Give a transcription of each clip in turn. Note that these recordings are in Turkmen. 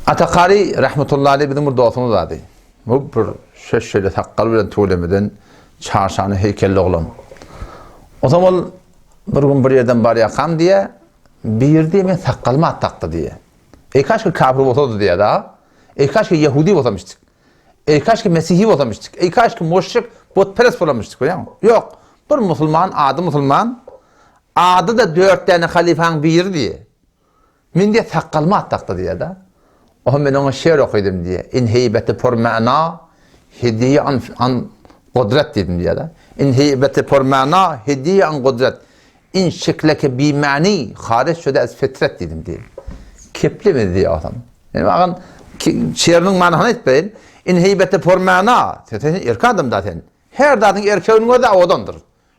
Ata Kary rahmetullahi aleý biziň bir dostumyz bardy. Bu bir şeş-şeýle sakgal bilen tüwelemeden çarşany heýkelli oglan. Onsoň ol bir gün bir ýerden barýarkam diýýär, biri diýýär meň sakgalyma at dakdy diýýär. Eý kaşki kafir bolsady diýýär da. Eý kaşki ýehudi bolsamyşdyk. Eý kaşki mesihi bolsamyşdyk. Eý kaşki muşrik, butperest bolamyşdyk bilýäňmi? Ýok. Bir musulman, ady musulman, ady-da dört däne halyfaň biri diýýär. Men diýýär sakgalyma at dakdy diýýär-de. Oha men oňa şeýr okydym diýýär. In heýbeti por ma'na hediýe an an gudrat diýdim diýýär-de. In heýbeti por ma'na hediýe an gudrat. In şekleke bi ma'ni haryç şöde ez fitret diýdim diýýär. Keplimiz diýýär otam. Yani bagan şeýriniň manysyny aýdyp bereýin. In heýbeti por ma'na sen erkek adam da sen. Her zadyň erkeginiň özi owadandyr.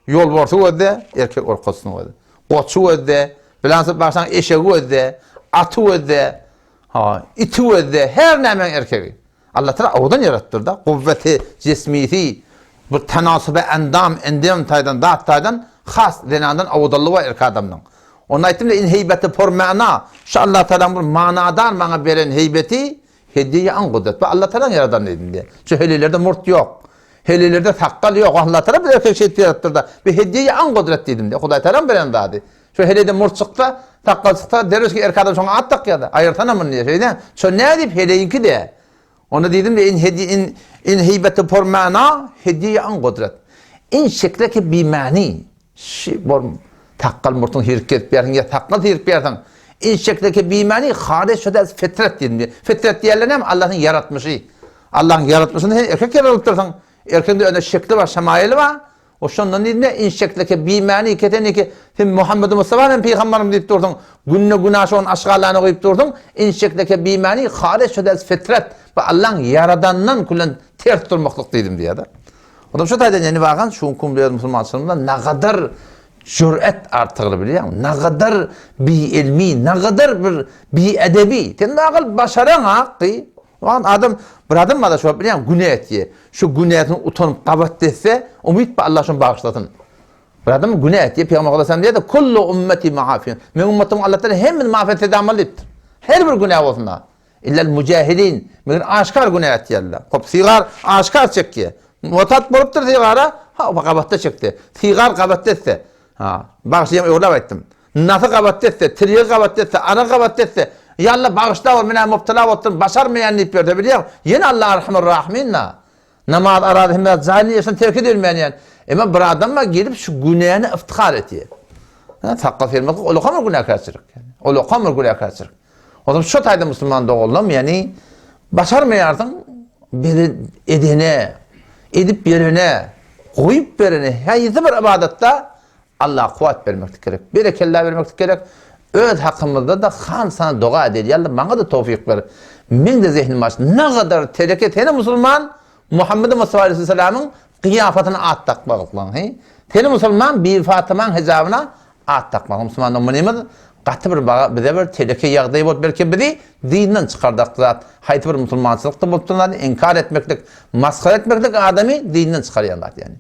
Ýolbarsy gözde, erkek orkasyny gözde. Goçy gözde, bilansy barsaň eşegi gözde, aty gözde, ha, iti gözde, her nämäň erkegi. Allah Taala owadan ýaratypdyr-da, guwweti, jismisi, bir tanasyby endam, endam taýdan, zat taýdan has zenandan owadanlygy bar erkek adamyň. Onda aýtdym-da, in heýbeti por mana, şu Allah Taalaň bir manadar maňa beren heýbeti, Hediýe aň gudrat. Bu Allah Tagalaň ýaradany diýdim diýýär. Şu helilerde murt ýok. Helilerde sakgal ýok. Allah Tagala bir erkek şeýdip ýaradypdyr-da. Bu hediýe aň gudrat diýdim diýýär. Hudaý Tagalaň beren zady. Şu helide murt çyksa, sakgal çyksa, derrew erkek adam şoňa at dakýar-da. Aýyrsana muny diýýär. Şeýdä. Şo nädip heleýiňki-dä. Onda diýdim diýýär, in hediýe in in heýbeti por mana hediýe aň gudrat. In şekleki bimany. Şi bor sakgal murtuň sirip gezip ýersiň ýa sakgal sirip ýersiň. Inşekleke bimany haryç şo däl fitret diýdim diýýär. Fitret diýerler näme? Allahyň ýaratmyşy. Allahyň ýaratmyşyny sen erkek ýaradypdyrsyň. Erkegiň özüne şekli bar, şemaýyly bar. O şondan diýdim diýýär, inşekleke bimany keseniki sen Muhammedi Mustafa men pygambarym diýip dursuň. Günde günaşa on aşgallany guýup dursuň. Inşekleke bimany haryç şo däl fitret. Bu Allahyň ýaradandan külen ters durmaklyk diýdim diýýär-de. Ondan şu taýdan ýene bagan şu günki öz musulmançylygymyzda nagadar jüret artygly bilýäň, nagadar biilmi, nagadar bir biedebi. Sen nagal başaraň akdy. Oňa adam bir adam bada şu bilýäň güne etýär. Şu günäsini utanyp gabat etse, umyt bar Allah şony bagyşlasyn. Bir adam güne etýär, Pygamber aleyhisselam diýdi, kullu ummeti maafin. Meň ummatymyň Allah taala hemmesini maaf etse damaly diýipdir. Her bir günä bolsun. Illel mujahidin, meger aşkar günä etýärler. Hop, sigar aşkar çekýär. Mutat bolupdyr sigara, ha, gabatda çekdi. Sigar gabatda etse, ha, bagyşlaýan öwrap aýtdym. Nasy gabatda etse, tirýegi gabatda etse, aragy gabatda etse, ýa Alla bagyşla bol, men-ä mubtala bolupdyryn, başarmaýan diýip ýörse bilýäň, ýene Alla Arhamur Rahymyn-da. Namaz arazy hemme zat jaýyny ýersen terk edilmeýän ýan. Emma bir adam bar gelip şu günäni yftihar etýär. Ha, sakgal sermek ulakam bir günäkärçilik. Ulakam bir günäkärçilik. O zaman şu taýda musulman doganlarym, ýani başarmaýarsyň biri edene, edip berene, goýup berene, haýsy bir ybadatda Allaha kuwwat bermeklik gerek, berekella bermeklik gerek. Öz hakymyzda-da han sana doga edeli, Ýa Alla maňa-da towfyk ber. Meň-de zehnim aç. Nagadar teleke seni musulman Muhammedi Mustafa aleyhisselamyň gyýafatyna at dakmaklygyň, he? Seni musulman Bibi Fatymaň hijabyna at dakmaklygyň. Musulman munymyz gaty bir baga bize bir teleke ýagdaý bolup belki bizi dinden çykardak zat. Haýsy bir musulmançylykda bolup duran zady inkar etmeklik, masgara etmeklik adamy dinden çykarýan zat ýani.